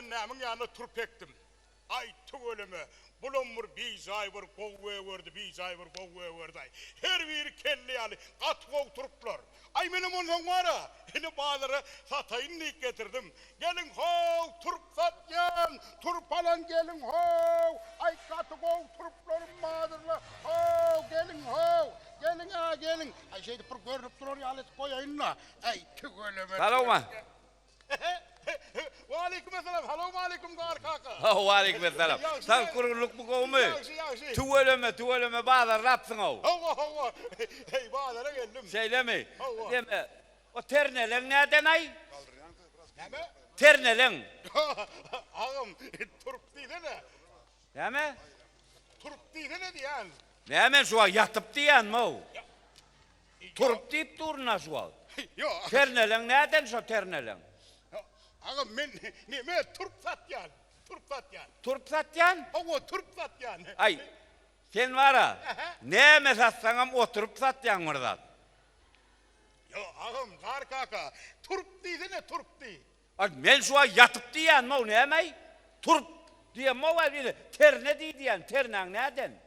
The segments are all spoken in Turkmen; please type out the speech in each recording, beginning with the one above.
Kärendämiň ýanynda turp ekdim. Aý, tüweleme, bulam bir bijaý bir gowy gögerdi, bijaý bir gowy gögerdi-aý. Her biri kelle ýaly, gaty gowy turplar. Aý, menem onsoň bar-a, ine bazara sataýyn diýip getirdim. Geliň how, turp satýan, turp alan geliň how, aý, gaty gowy turplarym bardyr-la, how, geliň how, geliň-ä, geliň. Aý, şeýdip bir görnüp durar ýaly edip goýaýyn-da. Aý, tüweleme, Salowma. Waleýkim essalam, salowmaleýkim Gar kaka. Waleýkim essalam. Sag gurgunlykmy gowumy? Ýagşy, ýagşy. Tüweleme, tüweleme bazarlapsyň-ow. Hawa, hawa. Heý, bazara geldim. Şeýlemi? Hawa. Deme, o terneleň nädenaý? Näme? Terneleň. Agam, turup diýsene. Näme? Turup diýsene diýýän. Näme men şu wagt ýatyp diýýänmi-ow? Turup diýip durun-a şu wagt. Ýok. Terneleň näden şo terneleň? Agam men neme turp satýan, turp satýan. Turp satýan? Hawa, turp satýan. Aý, sen bar-a, näme satsaňam oturyp satýaň bir zat. Ýok, agam, Gar kaka, turp diýsene, turp diý. Aý, men şu wagt ýatyp diýýänmi-ow, näme-aý? Turp diýemok-a, terne diý diýýän, ternäň näden?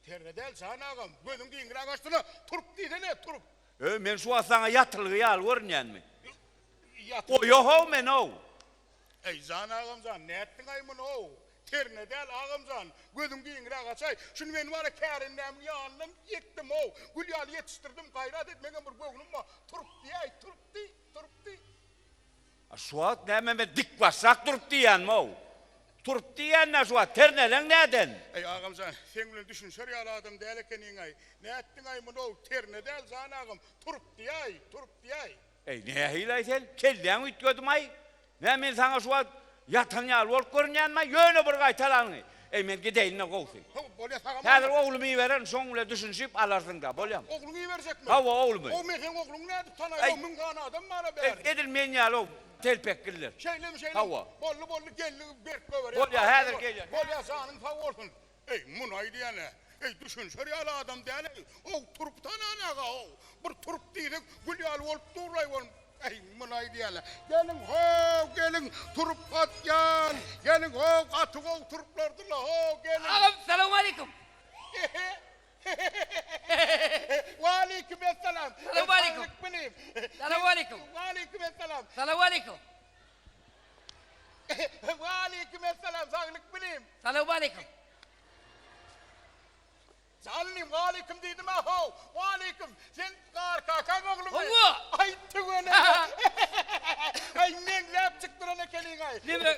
Terne däl, jan agam, gözüň giňräk açsana, turup diýsene, turup. Öý, men şu wagt saňa ýatylgy ýaly görünýänmi? Ýatyl. Goýa-how meni-ow! Eý, jan agam jan, nätdiň-aý muny-ow? Terne däl, agam jan, gözüň giňräk açaý. Şuny men bar-a kärendämiň ýanyndan ýekdim-ow, gül ýaly ýetişdirdim, gaýrat et, meňem bir göwnüm bar, turup diýäý, turup diý, turup diý. A şu wagt näme men dik başrak durup diýýänmi-ow? Turup diýýän-dä şu wagt, terneleň näden? Eý, agam jan, seň bilen düşünişer ýaly adam däl ekeniň-aý. Nätdiň-aý muny-ow, terne däl, jan agam, turup diýäý, turup diýäý. Eý, nähili-aý sen, kelläň üýtgedimi-aý? Nä men saňa şu wagt ýatan ýaly bolup görünýänmi-aý? Ýöne bir gaýtalanyňy. Eý, men gideýin-de gowusy. Hawa, bolýa, sagam Häzir oglumy ibererin, şoň bilen düşünişip alarsyň-da, bolýamy? Ogluňy iberjekmi? Hawa, oglumy. Ow, men seň ogluňy nädip tanaýyn, ow, müň sany adam bar-a bärde. Edil men ýaly-ow, telpekgiller. Şeýlemi, şeýlemi? Hawa. Boldy, boldy, geldi, berk goýberýän. Bolýa, häzir gelýän. Bolýa, janyň sag bolsun. Eý, muny aýdýan-ä. Eý, düşünişer ýaly adam däl-eý. Ow, turup tananak-a-ow. Bir turup diýsek, gül ýaly bolup dur-laý ol. Eý, muny aýdýan-a. Geliň, how, geliň, turup atýan. Geliň, how, gaty gowy turuplardyr-la, how, geliň. Agam, salowmaleýkim. Waleýkim essalam. Salowmaleýkim. Saglyk bilim. Salowmaleýkim. Waleýkim essalam. Salowmaleýkim. Waleýkim essalam, saglyk bilim. Salowmaleýkim. Janlym, waleýkim diýdim-ä how. Waleýkim. Sen Gar kakaň oglumy? Hawa. Aý, tüweleme. Aý, meňzäp çykdyran ekeniň-aý. Neme,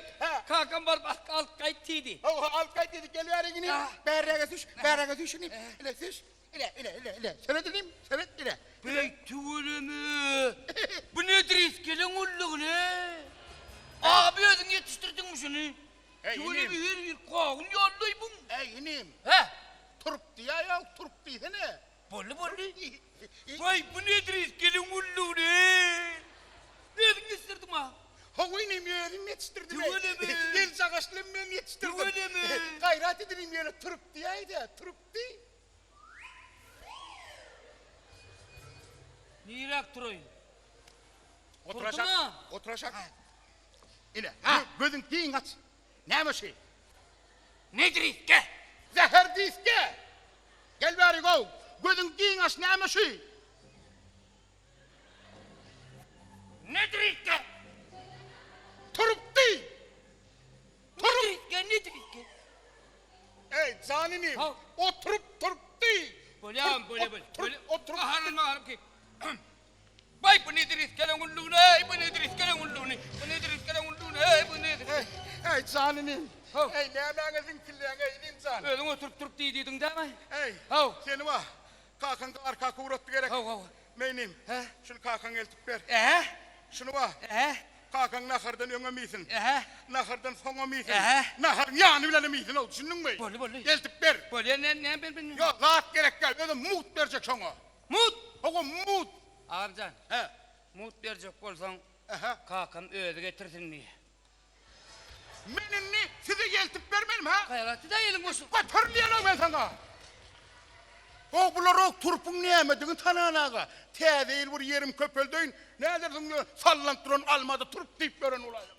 kakam baryp alyp gaýt diýdi. Hawa, alyp gaýt diýdi. Gel bäri inim. Bärräge süş, bärräge süş inim. Ile süş. Ile, ile, ile, ile. Seret inim, seret, ile. Beý, tüweleme. Bu nedir iskeleň gullugy-le? Abi özüň ýetişdirdiňmi şuny? Eý, inim. Tüweleme her bir gawun ýalylaý buň. Eý, inim. Hä? Turup diýäý-ow, turup diýsene. Boldy, boldy. Waý, bu nedir iskeleň gullugy-le? Özüň ýetişdirdiň-a? Hawa, inim, özüm ýetişdirdim. Tüweleme. Eljagaşlym men ýetişdirdim. Tüweleme. Gaýrat et inim, ýöne turup diýäý-dä, turup diý. Niräk turaýyn? Otur aşak. Turdum-a. Otur aşak. Ine, gözüň giň aç. Näme şi? Nedir iske? Zäher diske! Gel bäri gow. Gözüň giň aç, näme şi? Nedir iske? Turupdy! Nedir iske, nedir iske? Eý, jan inim, oturyp turupdy. Bolýam, bolýa, bolýa. Oturyp, oturyp. Gaharlanma, gaharym ki. Baý, bu nedir iskeleň gullugyny, eý, bu nedir iskeleň gullugyny, bu nedir iskeleň gullugyny, eý, bu nedir. Eý, eý, jan inim. Eý, nämäňe ziňkilleýäň, eý, inim jan. Özüň oturyp turup diý diýdiň dämi? Eý, Haw. seni wah, kakaň arka ugratdy gerek. Haw, haw. Me inim, Hä? şuny kakaňa eltip ber. Ähä. Şuny wah, Ähä. Kakaň nahardan öňem iýsin. Ähä. Nahardan soňam iýsin. Ähä. Naharyň ýany bilenem iýsin-ow, düşündiňmi? Boldy, boldy. Eltip ber. Bolýa, näme, näme bermeli? Ýok, zat gerek däl, özem mugt berjek şoňa. Mugt! Hawa, mugt. Agamjan. Hä. Mugt berjek bolsaň, Ähä. kakam özi getirsin diýýä. Men indi size ýeltip bermedim, hä? Gaýrat-da eliň boş. Göter diýen-ow men saňa. How bular-ow turpuň nämedigini tananaga. Täze ýyl bir ýerim köpeldeýin, nädersiň diýen, sallanyp duran almada turp diýip ýören bolaýdym.